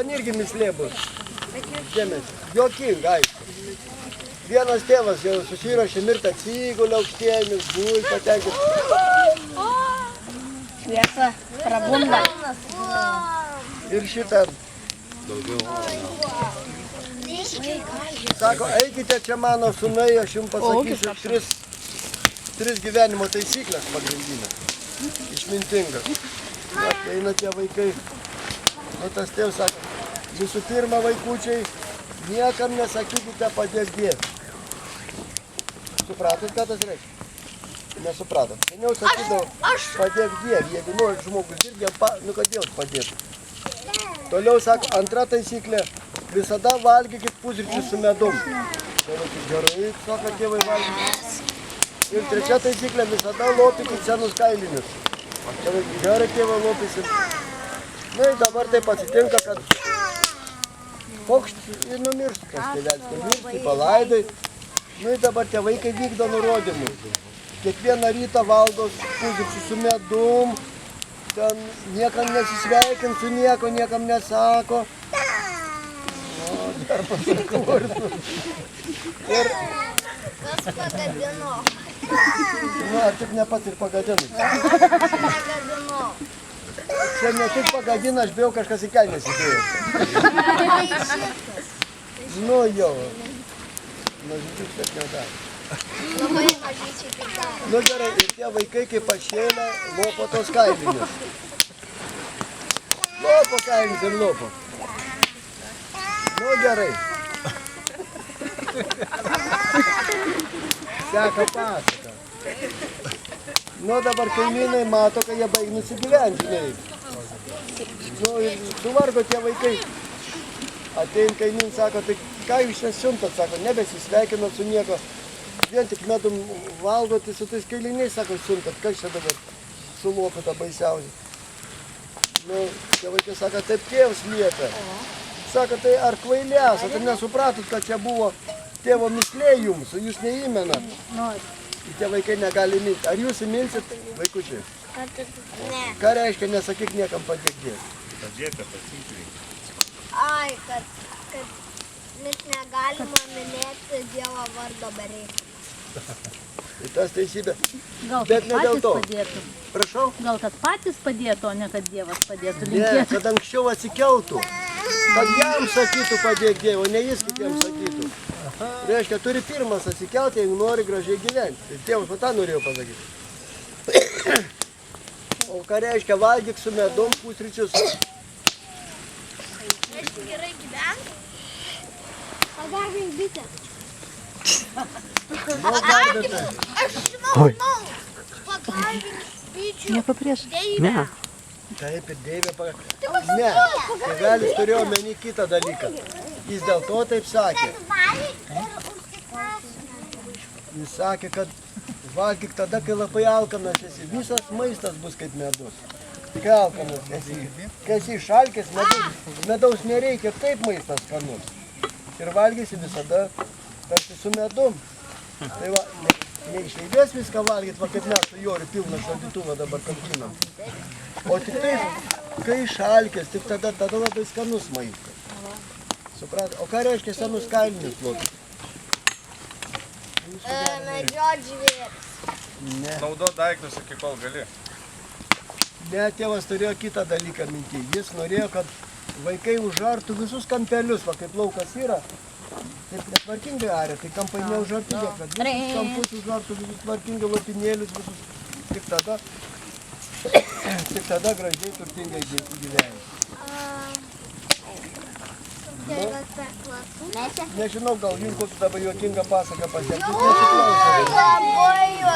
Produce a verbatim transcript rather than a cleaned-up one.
Ten irgi mįslė bus. Dėmesio. Juokinga, aišku. Vienas tėvas jau susiruošė mirt, atsigulė aukštielnis, guli patenkintas. Šviesa prabunda. Ir šitą. Sako, eikite čia, mano sūnai, aš jums pasakysiu tris, tris gyvenimo taisyklės pagrindinės, išmintingas. Vat eina tie vaikai. Nu, tas tėvas sako, visų pirma, vaikučiai, niekam nesakykite padėk Dieve. Supratot, ką tas reiškia? Nesupratot. Seniau sakydavo, padėk Dieve, jeigu norit žmogus dirbt, jam pa-, nu, kad Dievas padėtų. Toliau sako, antra taisyklė, visada valgykit pusryčius su medum. Gerai, gerai, sako tėvai, valgykit. Ir trečia taisyklė, visada lopykit senus kailinius. Gerai, gerai, tėvai, lopysim. Nu, ir dabar taip atsitinka, kad pokšt ir numiršta tas tėvelis, numiršta, jį palaidoj. Nu, ir dabar tie vaikai vykdo nurodymus. Kiekvieną rytą valgo pusryčius su medum, ten niekam nesisveikint su niekuo, niekam nesako. O, dar pasikursiu. Ir kas pagadino? Nu, ar tik ne pats ir pagadinai? Pagadinau. Čia ne tik pagadina, aš bijau, kažkas į kelnes įdėjo. Nu jo. Mažyčiuk taip nedaro. Labai mažyčiai taip daro. Nu gerai, ir tie vaikai kaip pašėlę lopo tos kailinius. Lopo kailinius ir lopo. Nu gerai. Seka pasaka. Nu, dabar kaimynai mato, kad jie baig nusigyvent, žinai. Nu, ir suvargo tie vaikai. Atein kaimyn, sako, tai ką jūs čia siuntat, sako, nebesisveikinat su niekuo. Vien tik medum valgot, su tais kailiniais, sako, siuntat, kas čia dabar su lopu ta baisiausia. Nu, tie vaikai sako, taip tėvas liepė. Sako, tai ar kvaili esat, ar nesupratot, kad čia buvo tėvo mįslė jums, o jūs neįmenat? Ir tie vaikai negali įmint. Ar jūs įminsit, vaikučiai? Ne. Ką reiškia, nesakyk niekam padėk Dieve? Padėk, pasikreipk. Ai, kad, kad mes negalime minėti Dievo vardo be reikalo. Ir tas teisybė. Gal Bet kad ne dėl patys to. Padėtų. Prašau? Gal kad patys padėtų, o ne kad Dievas padėtų. Ne, linkėtų. Kad anksčiau atsikeltų. Kad jam sakytų padėk Dieve, o ne jis kitiems sakytų. Reiškia, turi pirmas atsikelti, jeigu nori gražiai gyventi. Ir tėvas va tą norėjo pasakyti. O ką reiškia valgyk su medum pusryčius? Reiškia gerai gyvenk. Pagarbink bitę. Nu, garbinti. Aš žinau, Oi. žinau. Pagarbink bičių Nieko prieš. deivę. Ne. Taip, ir deivę paga-, ne, tėvelis turėjo omeny kitą dalyką. Jis dėl to taip sakė. Jis sakė, kad valgyk tada, kai labai alkanas esi. Visas maistas bus kaip medus. Kai alkanas esi, kai esi išalkęs, medus, medaus nereikia, taip maistas skanus. Ir valgysi visada tarsi su medum. Tai va, ne, ne iš eilės viską valgyt, va, kaip mes su Joriu pilną šaldytuvą dabar kankinam. O tik tai, kai išalkęs, tik tada, tada labai skanus maistas. Suprantat? O ką reiškia senus kailinius lopyt? E, medžiot žvėris. Ne. Naudot daiktus iki kol gali. Ne, tėvas turėjo kitą dalyką minty. Jis norėjo, kad vaikai užartų visus kampelius, va, kaip laukas yra. Taip netvarkingai aria, tai kampai neužarti, bet visus kampus užartų, visus tvarkingai, lopinėlius, visus. Tik tada, tik tada gražiai, turtingai gy-, gyventi. Nežinau, gal jums kokią dabar juokingą pasaką pasakyti. Nesiklauso.